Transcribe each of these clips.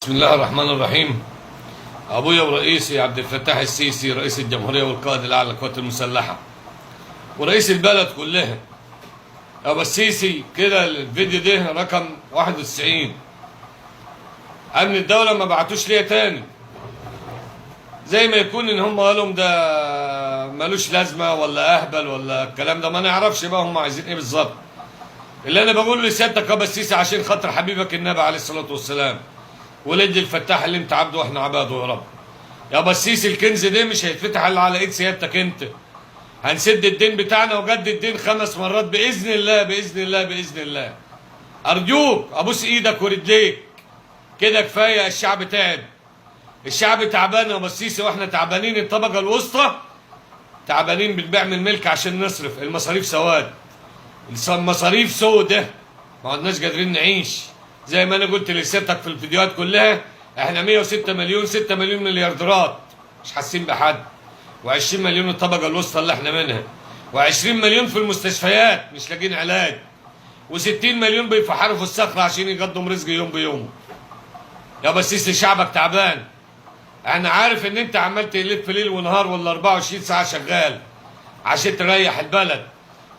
بسم الله الرحمن الرحيم. ابويا ورئيسي عبد الفتاح السيسي، رئيس الجمهورية والقائد الاعلى للقوات المسلحة ورئيس البلد كلها. ابو السيسي كده الفيديو ده رقم 91. امن الدولة ما بعتوش ليا تاني، زي ما يكون ان هم قالوا ده ملوش لازمه ولا اهبل ولا الكلام ده، ما نعرفش بقى هم عايزين ايه بالظبط. اللي انا بقوله لسيادتك يا ابو السيسي عشان خاطر حبيبك النبي عليه الصلاة والسلام ولد الفتاح اللي انت عبده واحنا عباده يا رب. يا ابو السيسي الكنز ده مش هيتفتح الا على ايد سيادتك انت. هنسد الدين بتاعنا وجد الدين 5 مرات باذن الله باذن الله باذن الله. ارجوك ابوس ايدك ورجليك كده، كفاية. الشعب تعب، الشعب تعبان يا ابو السيسي، واحنا تعبانين. الطبقة الوسطى تعبانين، بنبيع من الملك عشان نصرف المصاريف. سواد المصاريف سودة، ما عدناش قادرين نعيش. زي ما انا قلت لسيادتك في الفيديوهات كلها، احنا 106 مليون، 6 مليون مليارديرات مش حاسين بحد، و20 مليون الطبقة الوسطى اللي احنا منها، و20 مليون في المستشفيات مش لاقيين علاج، و60 مليون بيفحروا في الصخرة عشان يقضوا رزق يوم بيومه. يا بسيسي شعبك تعبان. انا عارف ان انت عمال تلف ليل ونهار ولا 24 ساعة شغال عشان تريح البلد،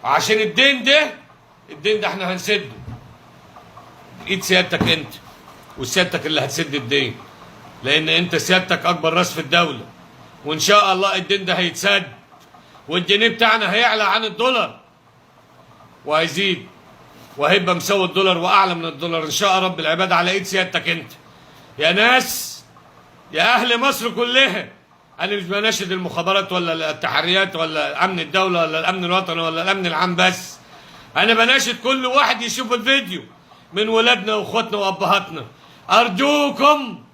وعشان الدين ده، الدين ده احنا هنسده ايد سيادتك انت، وسيادتك اللي هتسد الدين، لان انت سيادتك اكبر راس في الدولة. وان شاء الله الدين ده هيتسد، والجنيه بتاعنا هيعلى عن الدولار وهيزيد، وهيبقى مساوي الدولار واعلى من الدولار ان شاء رب العباد على ايد سيادتك انت. يا ناس، يا اهل مصر كلها، انا مش بناشد المخابرات ولا التحريات ولا امن الدولة ولا الامن الوطني ولا الامن العام بس، انا بناشد كل واحد يشوف الفيديو من ولادنا واخواتنا وابهاتنا. ارجوكم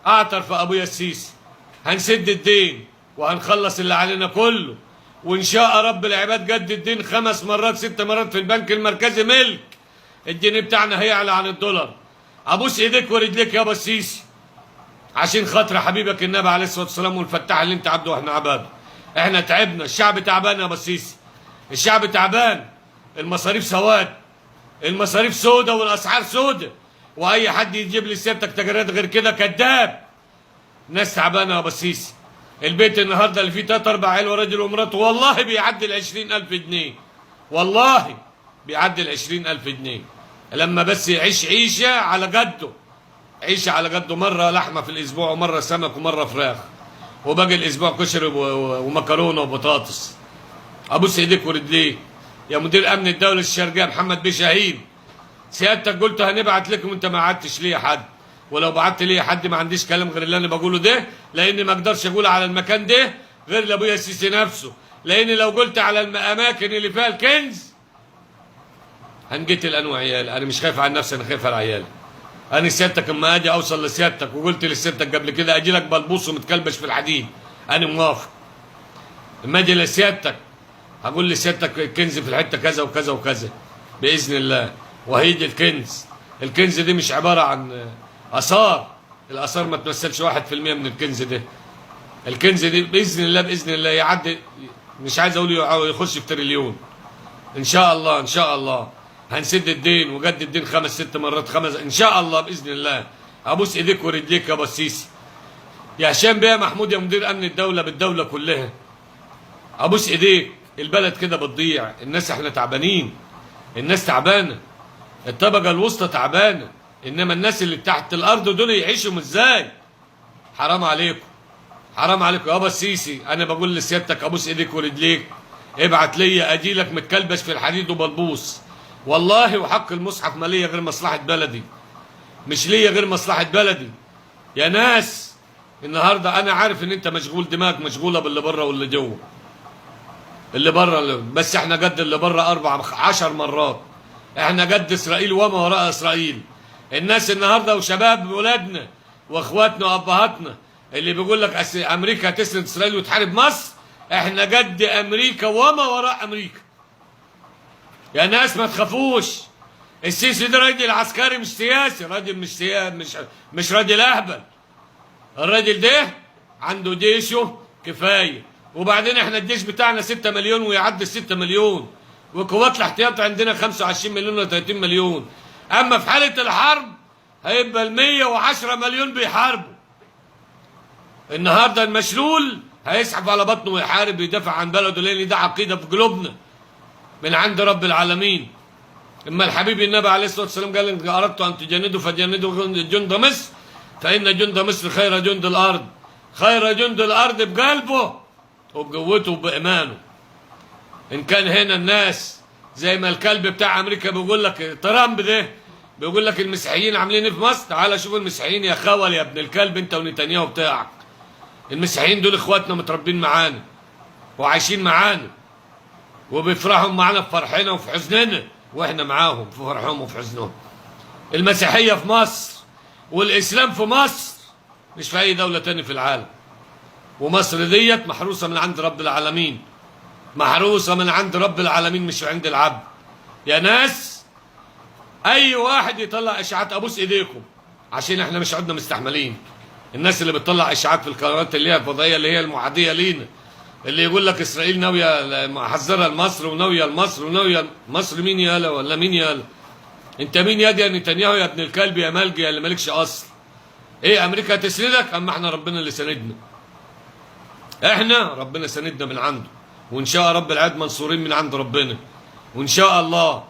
اعتر في ابويا السيسي، هنسد الدين وهنخلص اللي علينا كله، وان شاء رب العباد جد الدين 5 مرات 6 مرات في البنك المركزي ملك. الجنيه بتاعنا هيعلى عن الدولار. ابوس ايديك ورجليك يا ابو السيسي عشان خاطر حبيبك النبي عليه الصلاة والسلام والفتاح اللي انت عبده واحنا عباده. احنا تعبنا، الشعب تعبان يا ابو السيسي، الشعب تعبان. المصاريف سواد، المصاريف سودة والاسعار سودة، واي حد يجيب لي سيادتك تجارات غير كده كذاب. ناس تعبانة يا ابو السيسي. البيت النهارده اللي فيه 3 4 عيال وراجل ومراته والله بيعدي ال 20000 جنيه، والله بيعدي ال 20000 جنيه لما بس يعيش عيشه على قده، عيشه على قده، مرة لحمه في الاسبوع ومرة سمك ومرة فراخ، وباقي الاسبوع كشري ومكرونه وبطاطس. ابوس ايديك ورجليك يا مدير امن الدولة الشرقية محمد بيه شاهين، سيادتك قلت هنبعت لكم، انت ما قعدتش ليه حد، ولو بعت لي حد ما عنديش كلام غير اللي انا بقوله ده، لان ما اقدرش اقول على المكان ده غير لابويا السيسي نفسه، لان لو قلت على الاماكن اللي فيها الكنز هنقتل انا وعيالي. انا مش خايف على نفسي، انا خايف على عيالي. انا سيادتك اما اجي اوصل لسيادتك، وقلت لسيادتك قبل كده اجي لك بلبوص ومتكلبش في الحديد، انا موافق. اما اجي لسيادتك هقول لسيادتك الكنز في الحتة كذا وكذا وكذا باذن الله، وهيجي الكنز. الكنز دي مش عبارة عن اثار، الاثار ما تمثلش 1% من الكنز ده. الكنز دي باذن الله باذن الله يعدي، مش عايز اقول يخش في تريليون ان شاء الله. ان شاء الله هنسد الدين وجد الدين 5 6 مرات 5 ان شاء الله باذن الله. ابوس ايديك ورجليك يا ابو السيسي، يا هشام بيه محمود، يا مدير امن الدولة بالدولة كلها، ابوس ايديك. البلد كده بتضيع، الناس احنا تعبانين، الناس تعبانة، الطبقة الوسطى تعبانة، انما الناس اللي تحت الارض دول يعيشوا ازاي؟ حرام عليكم، حرام عليكم يابا السيسي. انا بقول لسيادتك ابوس ايديك ورجليك، ابعت لي اجيلك متكلبش في الحديد وبلبوس، والله وحق المصحف ما ليا غير مصلحة بلدي، مش ليا غير مصلحة بلدي. يا ناس النهارده انا عارف ان انت مشغول، دماغك مشغولة باللي بره واللي جوه، اللي بره اللي بس احنا قد اللي بره 14 مرات، احنا قد اسرائيل وما وراء اسرائيل. الناس النهارده وشباب ولادنا واخواتنا وابهاتنا اللي بيقول لك امريكا هتسند اسرائيل وتحارب مصر، احنا قد امريكا وما وراء امريكا. يا ناس ما تخافوش، السيسي ده راجل عسكري مش سياسي، راجل مش سياسي، مش راجل اهبل. الراجل ده عنده جيشه كفاية، وبعدين احنا الجيش بتاعنا 6 مليون ويعدي 6 مليون، وقوات الاحتياط عندنا 25 مليون و 30 مليون. اما في حاله الحرب هيبقى 110 مليون بيحاربوا. النهارده المشلول هيسحب على بطنه ويحارب ويدافع عن بلده، لان ده عقيدة في قلوبنا من عند رب العالمين. اما الحبيب النبي عليه الصلاة والسلام قال ان اردت ان تجندوا فجندوا جند مصر، فان جند مصر خير جند الارض. خير جند الارض بقلبه وبقوته وبايمانه. ان كان هنا الناس زي ما الكلب بتاع امريكا بيقول لك، ترامب ده بيقول لك المسيحيين عاملين ايه في مصر، تعال شوف المسيحيين يا خول يا ابن الكلب انت ونتنياهو بتاعك. المسيحيين دول اخواتنا، متربين معانا وعايشين معانا وبيفرحوا معانا في فرحنا وفي حزننا، واحنا معاهم في فرحهم وفي حزنهم. المسيحية في مصر والإسلام في مصر مش في أي دولة تاني في العالم. ومصر ديت محروسة من عند رب العالمين، محروسة من عند رب العالمين مش عند العبد. يا ناس، أي واحد يطلع إشاعات أبوس إيديكم، عشان إحنا مش عدنا مستحملين الناس اللي بتطلع إشاعات في القنوات اللي هي الفضائية اللي هي المعادية لينا، اللي يقول لك إسرائيل ناوية محذرة لمصر وناوية لمصر وناوية مصر. مين يالا ولا مين يالا؟ أنت مين يا دي يا نتنياهو يا ابن الكلب يا ملجي يا اللي مالكش أصل؟ إيه أمريكا تسندك؟ أما إحنا ربنا اللي سندنا، إحنا ربنا سندنا من عنده، وإن شاء رب العباد منصورين من عند ربنا، وإن شاء الله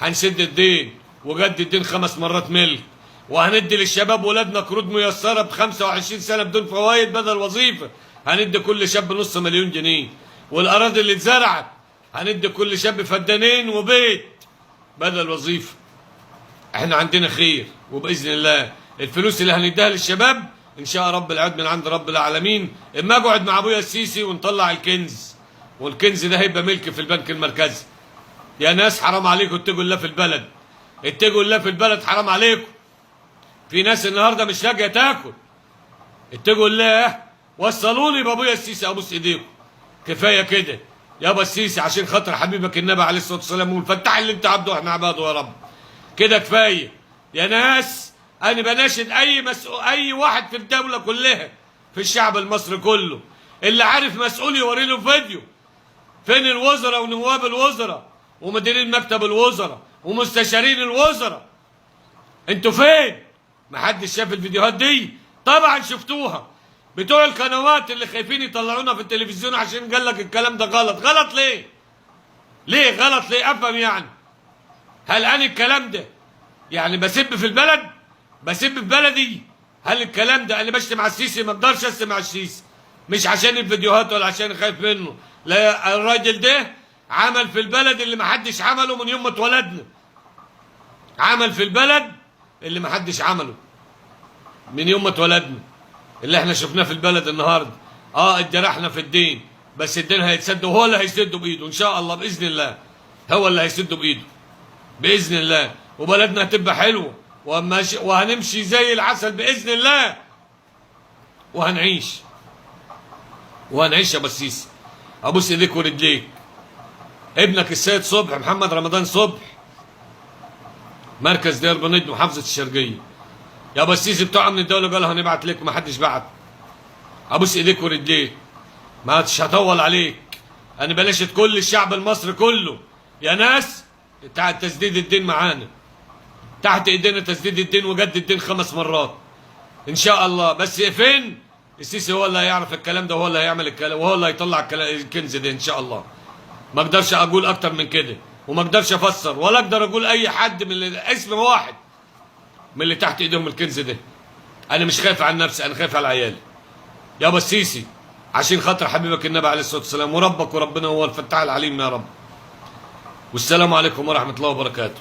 هنسد الدين وجد الدين 5 مرات ملك، وهندي للشباب ولادنا قروض ميسرة ب 25 سنة بدون فوائد بدل وظيفة، هندي كل شاب 500,000 جنيه، والأراضي اللي اتزرعت هندي كل شاب فدانين وبيت بدل وظيفة. احنا عندنا خير، وبإذن الله الفلوس اللي هنديها للشباب إن شاء رب العباد من عند رب العالمين. اما اقعد مع ابويا السيسي ونطلع الكنز، والكنز ده هيبقى ملك في البنك المركزي. يا ناس حرام عليكم، اتقوا الله في البلد، اتقوا الله في البلد، حرام عليكم. في ناس النهارده مش لاقيه تاكل، اتقوا الله. وصلوني بابويا السيسي، ابوس ايديكم، كفاية كده يابا السيسي، عشان خاطر حبيبك النبي عليه الصلاة والسلام والفتاح اللي انت عبده واحنا عباده يا رب. كده كفاية يا ناس. انا بناشد اي مسؤول، اي واحد في الدولة كلها، في الشعب المصري كله، اللي عارف مسؤول يوري له فيديو. فين الوزراء ونواب الوزراء ومديرين مكتب الوزراء ومستشارين الوزراء؟ انتوا فين؟ محدش شاف الفيديوهات دي؟ طبعا شفتوها. بتوع القنوات اللي خايفين يطلعونا في التلفزيون عشان قال لك الكلام ده غلط. غلط ليه؟ ليه غلط ليه؟ افهم يعني. هل انا الكلام ده يعني بسب في البلد؟ بسب في بلدي؟ هل الكلام ده انا بشتم على السيسي؟ ما اقدرش اشتم على السيسي، مش عشان الفيديوهات ولا عشان خايف منه، لا، الراجل ده عمل في البلد اللي محدش عمله من يوم ما اتولدنا. عمل في البلد اللي محدش عمله من يوم ما اتولدنا، اللي احنا شفناه في البلد النهارده. اتجرحنا في الدين، بس الدين هيتسد، وهو اللي هيسده بايده ان شاء الله، باذن الله هو اللي هيسده بايده باذن الله، وبلدنا هتبقى حلوة وهنمشي زي العسل باذن الله، وهنعيش، وهنعيش يا بسيس. ابوس ايديك ورجليك. ابنك السيد صبح محمد رمضان صبح، مركز دير بنجم محافظة الشرقية. يا بسيس بتوع من الدولة قالوا هنبعت لك، ما حدش بعت. ابوس ايديك ورجليك، ما هطول عليك. انا بلشت كل الشعب المصري كله يا ناس تسديد الدين معانا، تحت ايدينا تسديد الدين وجد الدين 5 مرات ان شاء الله. بس فين السيسي؟ هو اللي هيعرف الكلام ده، وهو اللي هيعمل الكلام، وهو اللي هيطلع الكنز ده ان شاء الله. ما اقدرش اقول اكتر من كده، وما اقدرش افسر، ولا اقدر اقول اي حد من اللي اسم واحد من اللي تحت ايديهم الكنز ده. انا مش خايف على نفسي، انا خايف على عيالي يابا السيسي، عشان خاطر حبيبك النبي عليه الصلاة والسلام، وربك وربنا هو الفتاح العليم يا رب. والسلام عليكم ورحمة الله وبركاته.